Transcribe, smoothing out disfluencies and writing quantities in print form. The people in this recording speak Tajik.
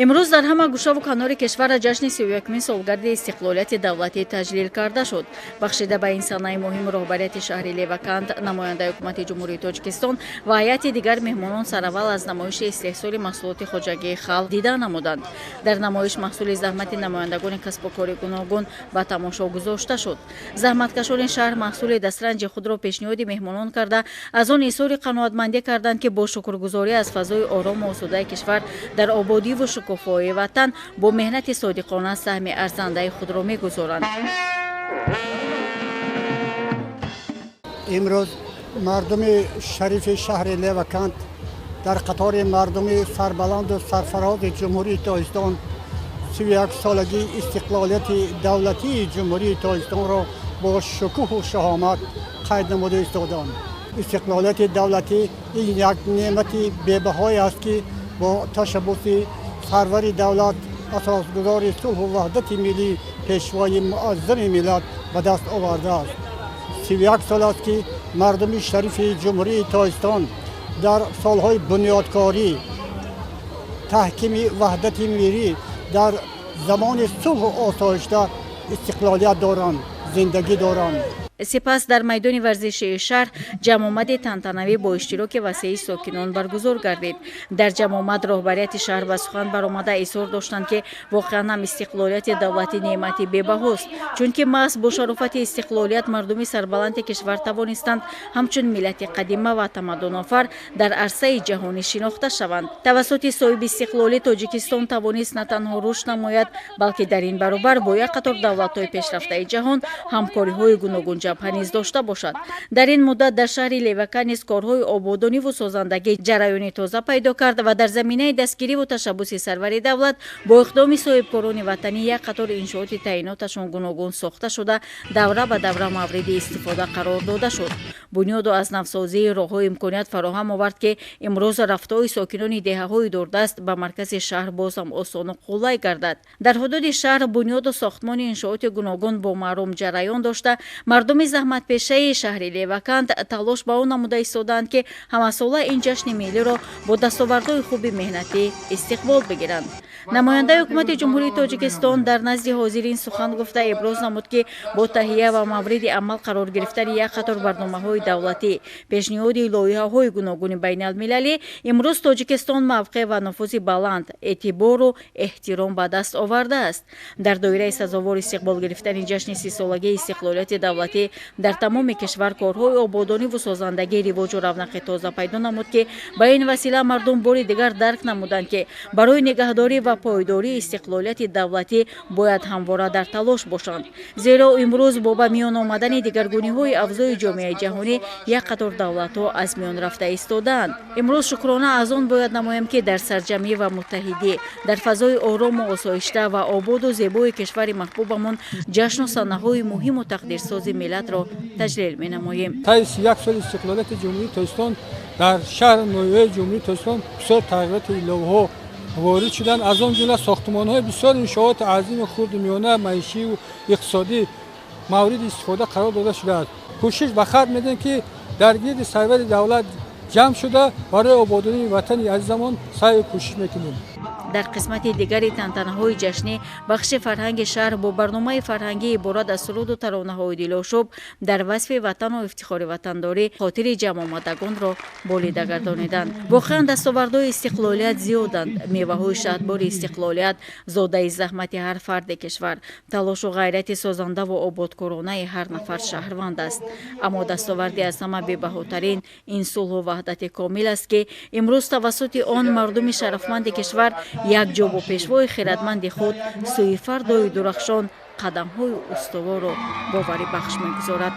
Имрӯз дар ҳама гӯшаву канори кишвар ҷашни 31-умин солгарди истиқлолияти давлатӣ таҷлил карда шуд. Бахшида ба ин санаи муҳим роҳбарияти шаҳри Леваканд, намояндаи ҳукумати Ҷумҳурии Тоҷикистон ва ҳайати дигар меҳмонон сараввал аз намоиши истеҳсоли маҳсулоти хоҷагии халқ дида намуданд. Дар намоиш маҳсули заҳмати намояндагони касбу кори гуногун ба тамошо гузошта шуд. Заҳматкашони шаҳр маҳсули дастранҷи худро пешниҳоди меҳмонон карда, аз он изҳори қаноатмандӣ карданд, ки бо шукргузорӣ аз фазои орому осудаи кишвар дар ободиву шукуфоии ватан бо меҳнати содиқона саҳми арзандаи худро мегузоранд. Имрӯз мардуми шарифи шаҳри Леваканд дар қатори мардуми сарбаланду сарфарози Ҷумҳурии Тоҷикистон 31-солагии истиқлолияти давлатии Ҷумҳурии Тоҷикистонро бо шукӯҳу шаҳомат қайд намуда истоданд. Истиқлолияти давлатӣ ин як неъмати бебаҳое аст, ки бо ташаббуси сарвари давлат, асосгузори сулҳу ваҳдати миллӣ, пешвои муаззами миллат ба даст овардааст. 31 сол аст, ки мардуми шарифи Ҷумҳурии Тоҷикистон дар солҳои бунёдкорӣ, таҳкими ваҳдати миллӣ, дар замони сулҳу осоишта истиқлолият доранд, зиндагӣ доранд. Сипас дар майдони варзишии шаҳр ҷамъомади тантанавӣ бо иштироки васеи сокинон баргузор гардид. Дар ҷамъомад роҳбарияти шаҳр ба сухан баромада изҳор доштанд, ки воқеан ҳам истиқлолияти давлатӣ неъмати бебаҳост, чунки маҳз бо шарофати истиқлолият мардуми сарбаланди кишвар тавонистанд ҳамчун миллати қадима ва тамаддунофар дар арсаи ҷаҳонӣ шинохта шаванд. Тавассути соҳибистиқлолӣ Тоҷикистон тавонист на танҳо рушд намояд, балки дар ин баробар бо як қатор давлатҳои пешрафтаи ҷаҳон ҳамкориҳои гуногунҷабҳа низ дошта бошад. Дар ин муддат дар шаҳри Леваканд низ корҳои ободониву созандагӣ ҷараёни тоза пайдо кард ва дар заминаи дастгириву ташаббуси сарвари давлат бо иқдоми соҳибкорони ватанӣ як қатор иншооти таъиноташон гуногун сохта шуда, давра ба давра мавриди истифода қарор дода шуд. Бунёду аз навсозии роҳҳо имконият фароҳам овард, ки имрӯз рафтои сокинони деҳаҳои дурдаст ба маркази шаҳр бозам осону қулай гардад. Дар ҳудуди шаҳр бунёду сохтмони иншооти гуногун бо маърум ҷараён дошта, мардуми заҳматпешаи шаҳри Леваканд талош ба он намуда истодаанд, ки ҳамасола ин ҷашни миллиро бо дастовардҳои хуби меҳнатӣ истиқбол бигиранд. Намояндаи ҳукумати Ҷумҳурии Тоҷикистон дар назди ҳозирин сухан гуфта, иброз намуд, ки бо таҳия ва мавриди амал қарор гирифтани як қатор барномаҳои давлатӣ, пешниҳоди лоиҳаҳои гуногуни байналмилалӣ имрӯз Тоҷикистон мавқеъ ва нуфузи баланд, эътибору эҳтиром ба даст овардааст. Дар доираи сазовор истиқбол гирифтани ҷашни 30-солагии истиқлолияти давлатӣ дар тамоми кишвар корҳои ободониву созандагӣ ривоҷу равнақи тоза пайдо намуд, ки ба ин васила мардум бори дигар дарк намуданд, ки барои нигаҳдорӣ ва пойдории истиқлолияти давлатӣ бояд ҳамвора дар талош бошанд, зеро имрӯз бо ба миён омадани дигаргуниҳои авзои ҷомеаи ҷаҳонӣ як қатор давлатҳо аз миён рафта истодаанд. Имрӯз шукрона аз он бояд намоем, ки дар сарҷамъӣ ва муттаҳидӣ, дар фазои орому осоишта ва ободу зебои кишвари маҳбубамон ҷашну санаҳои муҳиму тақдирсози миллатро таҷлил менамоем. Таи 31 соли истиқлолияти Ҷумҳурии Тоҷикистон дар шаҳру ноҳияҳои Ҷумҳурии Тоҷикистон бисёр тағйироти иловаҳо ворид шуданд. Аз он ҷумла сохтмонҳои бисёр иншооти азими хурду миёна, маишию иқтисодӣ мавриди истифода қарор дода шудааст. Кӯшиш ба харҷ медиҳем, ки дар гирди сарвари давлат ҷамъ шуда, барои ободонии ватани азизамон саъю кӯшиш мекунем. Дар қисмати дигари тантанаҳои ҷашнӣ бахши фарҳанги шаҳр бо барномаи фарҳангӣ иборат аз суруду таронаҳои дилошӯб дар васфи ватану ифтихори ватандорӣ хотири ҷамъомадагонро болида гардониданд. Воқеан, дастовардҳои истиқлолият зиёданд. Меваҳои шаҳдбори истиқлолият зодаи заҳмати ҳар фарди кишвар, талошу ғайрати созандаву ободкоронаи ҳар нафар шаҳрванд аст. Аммо дастоварди аз ҳама бебаҳотарин ин сулҳу ваҳдати комил аст, ки имрӯз тавассути он мардуми шарафманди кишвар якҷо бо пешвои хирадманди худ сӯи фардои дурахшон қадамҳои устувору боварибахш мегузорад.